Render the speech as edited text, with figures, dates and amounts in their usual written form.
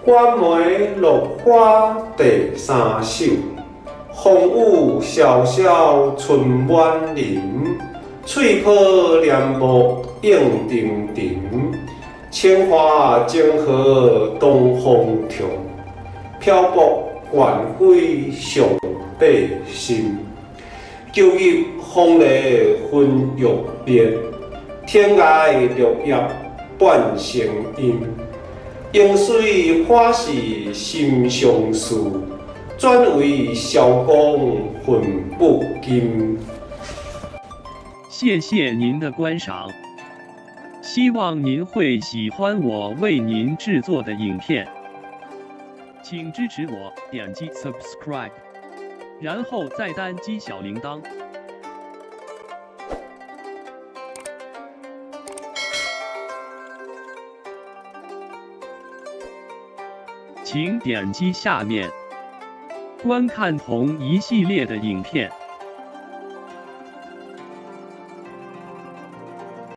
官梅落花第三首，風雨蕭蕭春滿林，翠波簾幕映沉沉。青華爭和東風長，漂泊願歸上帝心。舊日風麗分欲別，天涯綠葉半成陰。櫻水花是心相事，轉為蕭公恨不禁。謝謝您的觀賞，希望您會喜歡我為您製作的影片，請支持我點擊 subscribe，然後再單擊小鈴鐺。請點擊下面觀看同一系列的影片。